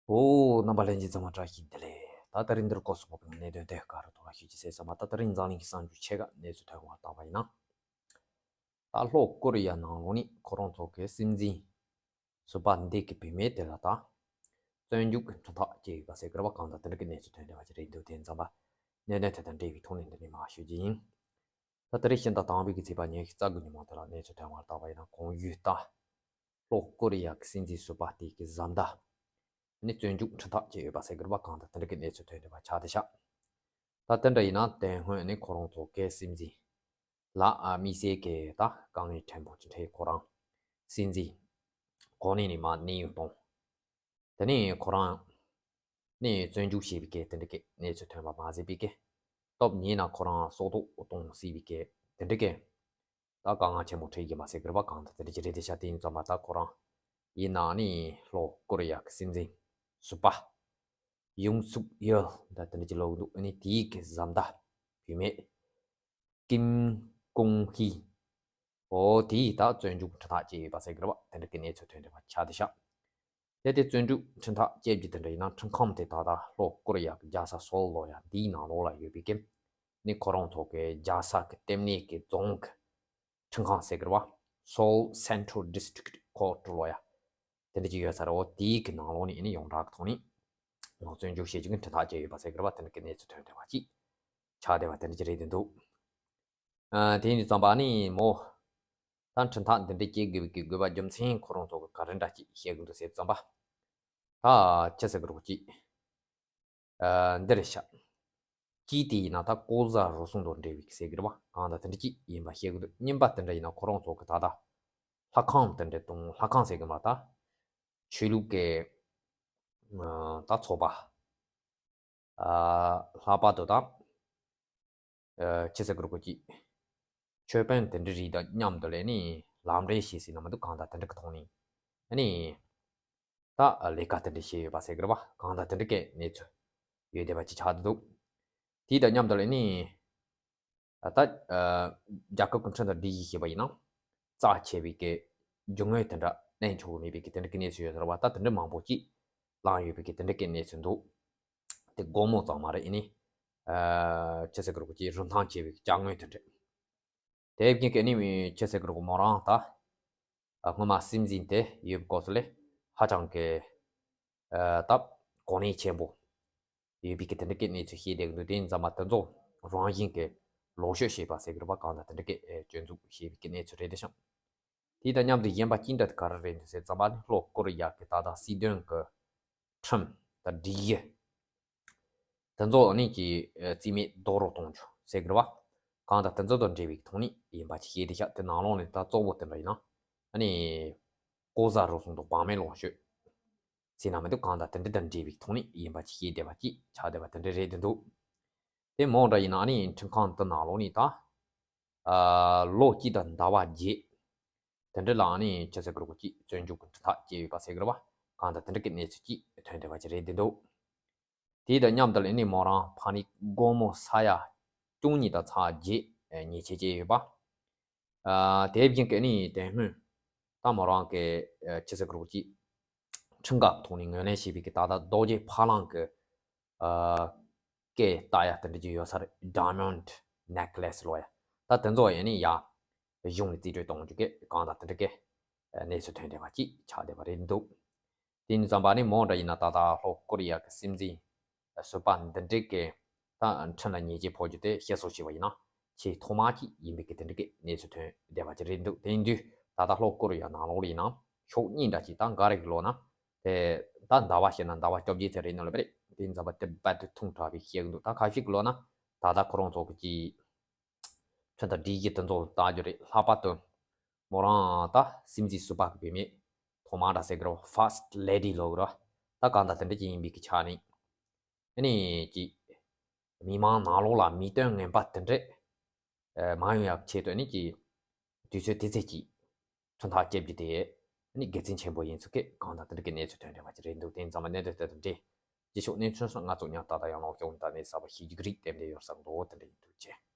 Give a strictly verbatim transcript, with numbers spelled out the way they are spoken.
ཨོ། རྣམ་པ་ལྷན་རྒྱས་ཚང་མ་བཀྲ་ཤིས་བདེ་ལེགས། ད་དེ་རིང་འདིར་སྐོར་སོང་བའི་གནད་དོན་དེ་ག་རེ་ཐོག་ལ་ཞུ་རྒྱུ་བྱས་ཙང་མ། ད་དེ་རིང་འཛམ་གླིང་གི་གསར་འགྱུར་ཆེ་ཁག་གནས་ཚུལ་ཐོན་པ་ལྟ་བ་ཡིན་ན། ད་ལྷོ་ཀོ་རི་ཡ་ནང་ལོགས་ནས་ཁོ་རང་ཚོ་གི་སྲིད་འཛིན་ཟུར་པ་འདི་གི་བུད་མེད་དེ་ལ་ད་བཙོན་འཇུག་གི་ཁྲིམས་ཐག་བཅད་ཡོད་པ་ཟེར་གི་རེད་པ། གང་ལྟར་དེ་འདྲ་གི་གནས་ཚུལ་ཐོན་བསྡད་པ་ཅིག་རེད་འདུག་དེ་ཙམ་པ་གནད་དོན་དེ་དང་འབྲེལ་བའི་ཐོག་ནས་འདི་ནས་མར་ཞུ་རྒྱུ་ཡིན། ད་དེ་རིང་ཕྱི་ཟླ་དང་པོའི་གི་ཚེས་པ་ཉི་ཤུ་རྩ་དགུ་ཉིན་མོ་དེ་ལ་གནས་ཚུལ་ཐོན་པ་ལྟ་བ་ཡིན་ན། གོང་ཞུས་ལྟར་ལྷོ་ཀོ་རི་ཡ་གི་སྲིད་འཛིན་ཟུར་པ་དེ་གི་བཟའ་ཟླ་ནི་བཙོན་འཇུག་ཁྲིམས་ཐག་བཅད་ཡོད་པ་ཟེར་གི་རེད་པ། གང་ལྟར་དེ་འདྲ་གི་གནས་ཚུལ་ཐོན་བསྡད་པ་ཆགས་བསྡད་ཤག་ད་དེ་འདྲ་ཡིན་ན་དེ་སྔོན་ནི་ཁོ་རང་ཚོ་གི་སྲིད་འཛིན་ལ་ཨ་དམིགས་བསལ་གྱི་ད་དཀའ་ངལ་ཕྲན་བུ་ཅིག་འཕྲད། ཁོ་རང་སྲིད་འཛིན་གོ་གནས་ནས་མར་གནས་དབྱུང་བཏང་། དེ་ནས་ཁོ་རང་ནས་བཙོན་འཇུག་བྱས་པའི་གི་དེ་འདྲ་གི་གནས་ཚུལ་ཐོན་པ་མ་ཟད་པའི་གི་སྟབས་ཉེས་ན་ཁོ་རང་སྲོག་ཐོག་གཏོང་སྲིད་པའི་གི་དེ་འདྲ་གི་ད་དཀའ་ངལ་ཆེན་པོ་འཕྲད་ཀྱི་མ་ཟེར་གི་རེད་པ། གང་ལྟར་དེ་འདྲ་ཅིག་རེད་བསྡད་ཤག་དེ་ཡིན་ཙང་མ་ད་ཁོ་རང་ཡིན་ན་ནི་ལྷོ་ཀོ་རི་ཡ་གི་སྲིད་འཛིན་ཟུར་པ་ཡུང་སུག་ཡོལ་ད་དེ་འདྲ་ཅིག་ལབ་གི་འདུག་ཨ་ནི་དེའི་གི་བཟའ་ཟླ་བུད་མེད་ཀིམ་ཀུང་ཧི། འོ་དེ་ཡིས་ད་བཙོན་འཇུག་ཁྲིམས་ཐག་བཅད་ཡོད་པ་ཟེར་གི་རེད་པ། དེ་འདྲ་གི་གནས་ཚུལ་ཐོན་བསྡད་པ་ཆགས་བསྡད་ཤག་དེ་དེ་བཙོན་འཇུག་ཁྲིམས་ཐག་བཅད་རྒྱུ་དེ་འདྲ་ཡིན་ན་ཁྲིམས་ཁང་དེ་ད་ལྟ་ལྷོ་ཀོ་རི་ཡ་གི་རྒྱལ་ས་སོལ་ལོ་ཡ་འདིའི་ནང་ལོགས་ལ་ཡོད་པའི་གི་ནི་ཁོ་རང་ཚོ་གི་རྒྱལ་ས་གི་ལྟེ་གནས་གི་རྫོང་གི་ཁྲིམས་ཁང་ཟེར་གི་རེད་པ། Seoul Central District Court ལོ་ཡ། དེ་འདྲ་ཅིག་ཡོད་ས་རེད། འོ་དེའི་གི་ནང་ལོགས་ནས་ཨ་ནི་ཡོངས་གྲགས་ཀྱི་ཐོག་ནས་ང་བཙོན་འཇུག་བྱེད་རྒྱུ་གི་ཁྲིམས་ཐག་བཅད་ཡོད་པ་ཟེར་གི་རེད་པ། དེ་འདྲ་གི་གནས་ཚུལ་ཐོན་བསྡད་པ་ཅིག་ཆགས་བསྡད་པ་དེ་འདྲ་ཅིག་རེད་བསྡད་འདུག་ཨ། དེ་ཡིན་དུས་ཙམ་པ་ནི་མོ། ད་ཁྲིམས་ཐག་འདི་འདྲ་བཅད་དགོས་པའི་གི་དགོས་པ་རྒྱུ་མཚན་ཁོ་རང་ཚོ་གི་ག་རེ་འདྲ་ཅིག་བཤད་གི་འདུག་ཟེར་ཙམ་པ། ད་ཅི་ཟེར་གི་རེད་ཅིག་ཨ། འདི་རེད་ཤག་གཅིག་དེ་ཡིན་ན་ད་ལྐོག་ཟ་རུལ་སུངས་དང་འབྲེལ་བའི་ཟེར་གི་རེད་པ། གང་ལྟར་དེ་འདྲ་ཅིག་ཡིན་པ་བཤད་གི་འདུག་གཉིས་པ་དེ་འདྲ་ཡིན་ན་ཁོ་རང་ཚོ་གི་ད་ལྟ་ལྷ་ཁང་དེ་འདྲ་དང་། ལྷ་ཁང་ཟེར་གི་མ་ད་ཆོས་ལུགས་ཀྱི་ཨ། ད་ཚོགས་པ། ཨ། ལྷག་པར་དུ་ད་ཨ། ཅི་ཟེར་གི་རེད་ཅིག་ཆོས་དཔོན་དེ་འདྲ་རིགས་དང་མཉམ་དུ་ལས་ནི་ལམ་འབྲེལ་བྱས་ཟིན་ན་མི་འདུག་གང་ལྟར་དེ་འདྲ་གི་ཐོག་ནས་ཨ་ནི་ད་ལས་ཀ་དེ་འདྲ་བྱས་ཡོད་པ་ཟེར་གི་རེད་པ། གང་ལྟར་དེ་འདྲ་གི་གནས་ཚུལ་ཡོད་བསྡད་པ་ཅིག་ཆགས་བསྡད་འདུག་དེ་དང་མཉམ་དུ་ལས་ནི་ད་ཨ། རྒྱལ་ཁབ་ཀྱི་ཁྲིམས་དང་སྒྲིག་གཞི་བྱས་པ་ཡིན་ན་རྩ་ཆེ་བའི་གི་རྒྱུ་དངོས་དེ་འདྲ་གནས་ཆོག་གི་མེད་པའི་གི་དེ་འདྲ་གི་གནས་ཚུལ་ཡོད་ས་རེད་པ། ད་དེ་འདྲ་མང་པོ་ཅིག་བླངས་ཡོད་པའི་གི་དེ་འདྲ་གི་གནས་ཚུལ་འདུག་དེ་སྒོར་མོ་ཙམ་མ་རེད། ཨ་ནི་ཨ། ཅི་ཟེར་གི་རེད་ཅིག་རིན་ཐང་ཆེ་བའི་ཅ་དངོས་དེ་འདྲ། དེ་བཞིན་གི་ཨ་ནི་ཅི་ཟེར་གི་རེད། མོ་རང་ད་ཨ། སྔོན་མ་སྲིད་འཛིན་དེ་ཡོད་པའི་སྐབས་སུ་ལས་ཧ་ཅང་གི་ཨ། ད་གོ་གནས་ཆེན་པོ་ཡོད་པའི་གི་དེ་འདྲ་གི་གནས་ཚུལ་བཤད་བསྡད་གི་འདུག་དེ་ཡིན་ཙང་མ་དེ་ཚོ་རང་བཞིན་གི་ལོག་སྤྱོད་བྱས་པ་ཟེར་གི་རེད་པ། གང་ལྟར་དེ་འདྲ་གི་ཨ། སྐྱོན་འཛུགས་བྱས་པའི་གི་གནས་ཚུལ་རེད་དེ་ཤང་། དེ་དང་མཉམ་དུ་གཞན་པ་གཅིག་འདྲ་དེ་ག་རེ་རེད་འདུག་ཟེར་ཙམ་པ་ནི་ལྷོ་ཀོ་རི་ཡ་གི་ད་ལྟ་སྲིད་དོན་གི་ཁྲིམས་དང་སྒྲིག་གཞི་དེ་ཚོ་ནི་གི་ཨ། རྩིས་མེད་རྡོག་རོལ་གཏོང་རྒྱུ་ཟེར་གི་རེད་པ། གང་ལྟར་དེ་ཚོ་དང་འབྲེལ་བའི་ཐོག་ནས་ཡིན་པ་ཅིག་བཤད་བསྡད་ཤག་དེ་ནང་ལོགས་ནས་ད་གཙོ་བོ་དེ་འདྲ་ཡིན་ན་ཨ་ནི་ལྐོག་ཟ་རུལ་སུངས་དང་བག་མེད་ལོག་སྤྱོད་ཟེར་ན་མི་འདུག་གང་ལྟར་དེ་འདྲ་དང་འབྲེལ་བའི་ཐོག་ནས་ཡིན་པ་ཅིག་བཤད་བསྡད་པ་ཅིག་ཆགས་བསྡད་པ་དེ་འདྲ་རེད་བསྡད་འདུག་དེ་མོ་འདྲ་ཡིན་ན་ཨ་ནི་ཁྲིམས་ཁང་དེ་ནང་ལོགས་ནས་ད་ཨ། ལོ་གཅིག་དང་ཟླ་བ་བརྒྱད་དེ་འདྲ་ལ་ཨ་ནི་ཅི་ཟེར་གི་རེད་ཅིག་བཙོན་འཇུག་གི་ཁྲིམས་ཐག་བཅད་ཡོད་པ་ཟེར་གི་རེད་པ། གང་ལྟར་དེ་འདྲ་གི་གནས་ཚུལ་ཅིག་ཐོན་བསྡད་པ་ཅིག་རེད་བསྡད་འདུག་དེ་དང་མཉམ་དུ་ལས་ནི་མོ་རང་ཕ་ནི་སྒོར་མོ་ས་ཡ་བཅུ་གཉིས་དང་ཚེག་བརྒྱད་ཉེས་ཆད་བཅད་ཡོད་པ། ཨ། དེ་བཞིན་གི་ནི་དེ་སྔོན་ད་མོ་རང་གི་ཨ། ཅི་ཟེར་གི་རེད་ཅིག་ཁྲིམས་འགལ་ཐོག་ནས་ངོས་ལེན་བྱས་པའི་གི་ད་ལྟ་རྡོ་རྗེ་ཕ་གླང་གི་ཨ། སྐེ་བཏགས་ཡ་དེ་འདྲ་ཅིག་ཡོད་ས་རེད། Diamond necklace ལོ་ཡ། ད་དེ་ཚོ་ཡ་ནི་ཡ་གཞུང་ནས་རྩིས་སྤྲོད་གཏོང་རྒྱུ་གི་གང་ལྟར་དེ་འདྲ་གི་གནས་ཚུལ་ཐོན་བསྡད་པ་ཅིག་ཆགས་བསྡད་པ་རེད་འདུག་དེ་ཡིན་ཙམ་པ་ནི་མོ་འདྲ་ཡིན་ན་ད་ལྟ་ལྷོ་ཀོ་རི་ཡ་གི་སྲིད་འཛིན་ཟུར་པ་འདི་འདྲ་གི་ད་ཁྲིམས་ལ་ཉེས་ཆད་ཕོག་རྒྱུ་དེ་བཤད་སྲོལ་བྱས་པ་ཡིན་ན་ཆེས་ཐོག་མ་ཅིག་ཡིན་པའི་གི་དེ་འདྲ་གི་གནས་ཚུལ་ཐོན་བསྡད་པ་ཅིག་རེད་འདུག་དེ་ཡིན་དུས་ད་ལྟ་ལྷོ་ཀོ་རི་ཡ་ནང་ལོགས་ལ་ཡིན་ན་ཕྱོགས་གཉིས་འདྲ་ཅིག་ད་འགའ་རེ་གི་ལོག་ན་དེ་ད་ཟླ་བ་བཤད་ན་ཟླ་བ་བཅོ་བརྒྱད་ཙམ་རེད་ནོ་ལབ་པ་རེད། དེ་ཡིན་ཙམ་པ་དེ་རྦད་དེ་ཐུང་དྲགས་པའི་བཤད་གི་འདུག་ད་ཁ་ཤས་གི་ལོག་ན་ད་ལྟ་ཁོ་རང་ཚོ་གི་ཅིག་ཁྲིམས་དང་སྒྲིག་གཞི་དེ་ཚོ་ལ་བལྟ་རྒྱུ་རེད། ལྷག་པར་དུ་མོ་རང་ད་སྲིད་འཛིན་ཟུར་པ་གི་བུད་མེད་ཐོག་མ་འདྲ་ཟེར་གི་རེད། First Lady ལབ་གི་རེད། ད་གང་ལྟར་དེ་འདྲ་ཅིག་ཡིན་པའི་གི་ཆ་ནས་ཨ་ནི་ཅིག་མི་མང་ནང་ལོགས་ལ་མིང་དོན་ངན་པ་དེ་འདྲ་ཨ། མ་ཡོང་ཡག་ཆེད་དུ་ཨ་ནི་ཅིག་དུས་ཚོད་དེ་ཙམ་ཅིག་ཁྲིམས་ཐག་བཅད་རྒྱུ་དེ་ཨ་ནི་དགེ་མཚན་ཆེན་པོ་ཡིན་ཚུལ་གི་གང་ལྟར་དེ་འདྲ་གི་གནས་ཚུལ་ཐོན་བསྡད་པ་ཅིག་རེད་འདུག་དེ་ཡིན་ཙང་མ་གནད་དོན་དེ་དང་འབྲེལ་རྗེས་ཕྱོགས་གནས་ཚུལ་སོགས་ང་ཚོ་ཉག་ཏག་ཏག་ཡང་ལོག་ཤོག་ད་ནས་གསར་པ་ཤེས་རྒྱུ་གི་རིགས་དེ་འདྲ་ཡོད་བསམ་འདུག་དེ་འདྲ་ཡིན་འདུག་ཅེས།